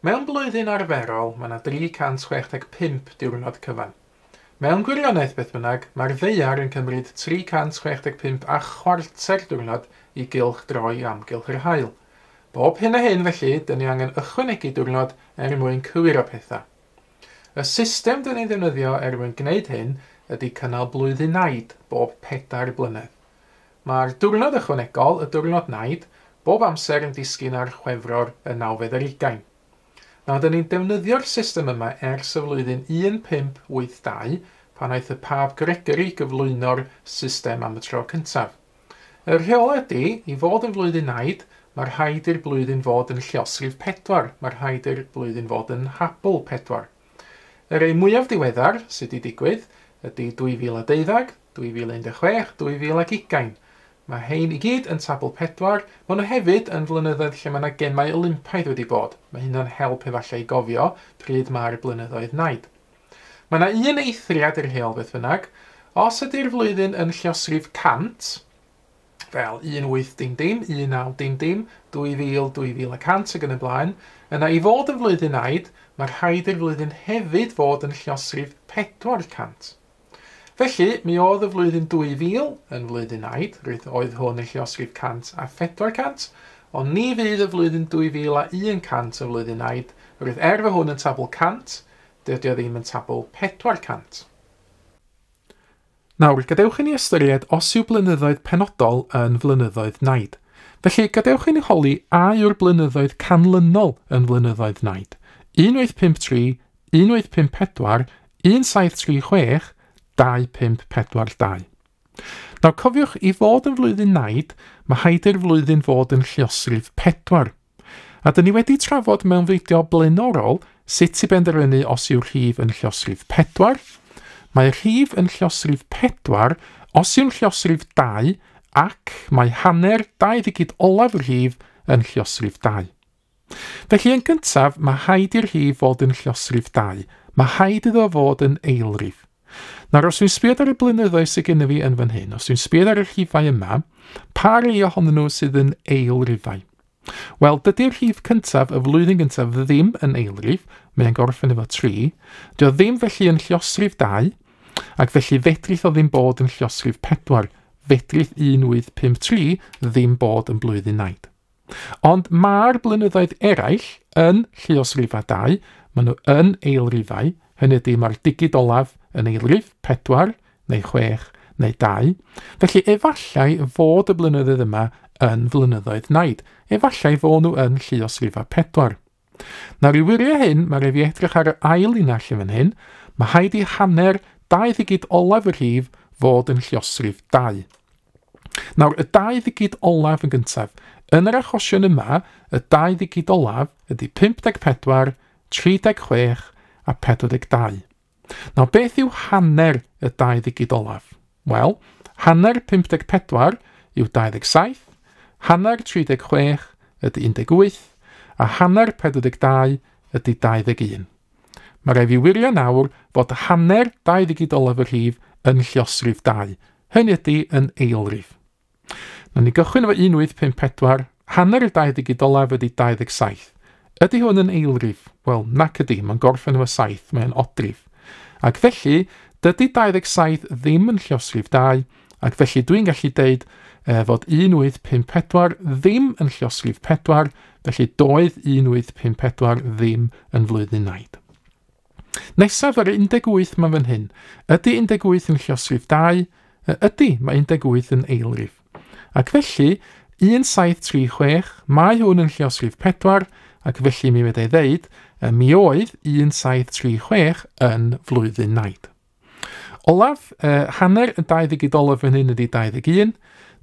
Mewn blwyddyn arferol, mae yna 365 diwrnod cyfan. Mewn gwirionedd beth bynnag, mae'r ddaear yn cymryd 365 a chwarter diwrnod i gylch droi amgylch yr haul. Bob hyn a hyn felly, dyn ni angen ychwanegu diwrnod er mwyn cywiro pethau. Y system dyn ni'n ddefnyddio er mwyn gwneud hyn ydy cynnal blwyddyn naid bob 4 blynedd. Mae'r diwrnod ychwanegol, y diwrnod naid, bob amser yn disgyn ar Chwefror y 29. Nawr, dyn ni'n defnyddio'r system yma ers y flwyddyn 1582, pan aeth y Pab Gregory gyflwyno'r system am y tro cyntaf. Y rheol ydy, i fod yn flwyddyn naid, mae rhaid i'r blwyddyn fod yn lluosrif 4, mae rhaid i'r blwyddyn fod yn habl 4. Y rhai mwyaf diweddar sydd wedi digwydd ydy 2012, 2016, 2020. Mae hein i gyd yn tabl 4, maen nhw hefyd yn flynyddoedd lle mae yna gemau Olympaidd wedi bod. Mae hynna'n help efallai i gofio pryd mae'r blynyddoedd naid. Mae yna un eithriad i'r rheol beth bynnag. Os ydy'r flwyddyn yn lluosrif 100, fel 1800, 1900, 2000, 2100 ac yn y blaen, yna i fod yn flwyddyn naid, mae rhaid i'r flwyddyn hefyd fod yn lluosrif 400. Felly, mi oedd y flwyddyn 2000 yn flwyddyn naid, oedd hwn yn lluosrif 100 a 400, ond ni fydd y flwyddyn 2100 yn flwyddyn naid, roedd er fy hwn yn tabl 100, dydy o ddim yn tabl 400. Nawr, gadewch i ni ystyried os yw blynyddoedd penodol yn flynyddoedd naid. Felly, gadewch i ni holi a yw'r blynyddoedd canlynol yn flynyddoedd naid. 1853, 1854, 1736, 2542. Nawr, cofiwch, i fod yn flwyddyn naid, mae rhaid i'r flwyddyn fod yn lluosrif 4. A dyn ni wedi trafod mewn fideo blaenorol sut i benderfynu os yw'r rhif yn lluosrif 4. Mae'r rhif yn lluosrif 4 os yw'n lluosrif 2 ac mae hanner 2 ddigid olaf y rhif yn lluosrif 2. Felly yn gyntaf, mae rhaid i'r rhif fod yn lluosrif 2. Mae rhaid iddo fod yn eilrif. Nawr, os dwi'n sbio ar y blynyddoedd sydd gennym fi yn fan hyn, os dwi'n sbio ar y rhifau yma, pa rai ohonyn nhw sydd yn eilrifau? Wel, dydy'r rhif cyntaf, y flwyddyn gyntaf, ddim yn eilrif, mae'n gorffen efo 3. Dio ddim felly yn lluosrif 2, ac felly fedrith o ddim bod yn lluosrif 4. Fedrith 1853 ddim bod yn blwyddyn naid. Ond mae'r blynyddoedd eraill yn lluosrifau 2, maen nhw yn eilrifau, hynny ydy mae'r digid olaf yn eilrif, 4 neu 6 neu 2. Felly efallai fod y blynyddoedd yma yn flynyddoedd naid. Efallai fod nhw yn lluosrifau 4. Nawr i wirio hyn, mae rhaid fi edrych ar yr ail linell yn fan hyn. Mae rhaid i hanner 2 ddigid olaf y rhif fod yn lluosrif 2. Nawr, y 2 ddigid olaf yn gyntaf. Yn yr achosion yma, y 2 ddigid olaf ydy 54, 36 a 42. Nawr, beth yw hanner y 2 ddigid olaf? Wel, hanner 54 yw 27, hanner 36 ydy 18, a hanner 42 ydy 21. Mae rhaid fi wirio nawr fod hanner 2 ddigid olaf y rhif yn lluosrif 2. Hynny ydy yn eilrif. Nawr ni gychwyn efo 1854, hanner y 2 ddigid olaf ydy 27. Ydy hwn yn eilrif? Wel, nac ydy, mae'n gorffen efo 7, mae'n odrif. Ac felly, dydy 27 ddim yn lluosrif 2, ac felly dwi'n gallu deud fod 1854 ddim yn lluosrif 4, felly doedd 1854 ddim yn flwyddyn naid. Nesaf, yr 18 mae fan hyn. Ydy 18 yn lluosrif 2? Ydy, mae 18 yn eilrif. Ac felly, 1736, mae hwn yn lluosrif 4, ac felly mi wedi ddeud, mi oedd 1736 yn flwyddyn naid. Olaf, hanner y 2 ddigid olaf fan hyn ydy 21.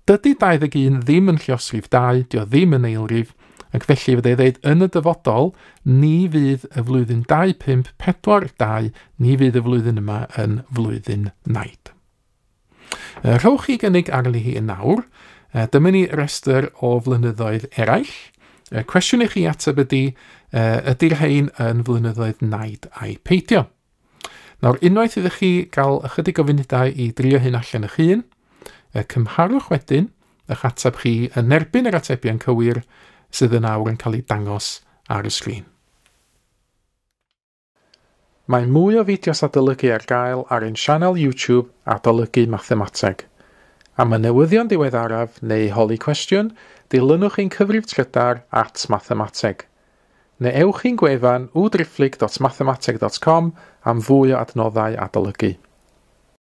Dydy 21 ddim yn lluosrif 2, dio ddim yn eilrif, ac felly fydde ddeud yn y dyfodol, ni fydd y flwyddyn 2542, ni fydd y flwyddyn yma yn flwyddyn naid. Rhowch chi gynnig arni hi yn nawr. Dyma ni restr o flynyddoedd eraill. Cwestiwn i chi ateb ydy, ydy'r rhain yn flynyddoedd naid ai peidio? Nawr, unwaith ydych chi gael ychydig o funudau i drio hyn allan eich hun, cymharwch wedyn eich ateb chi yn erbyn yr atebion cywir sydd yn awr yn cael ei dangos ar y sgrin. Mae mwy o fideos adolygu ar gael ar ein sianel YouTube Adolygu Mathemateg. Am y newyddion diweddaraf neu holi cwestiwn, dilynwch ein cyfrif trydar @mathemateg. Neu ewch i'n gwefan www.mathemateg.com am fwy o adnoddau adolygu.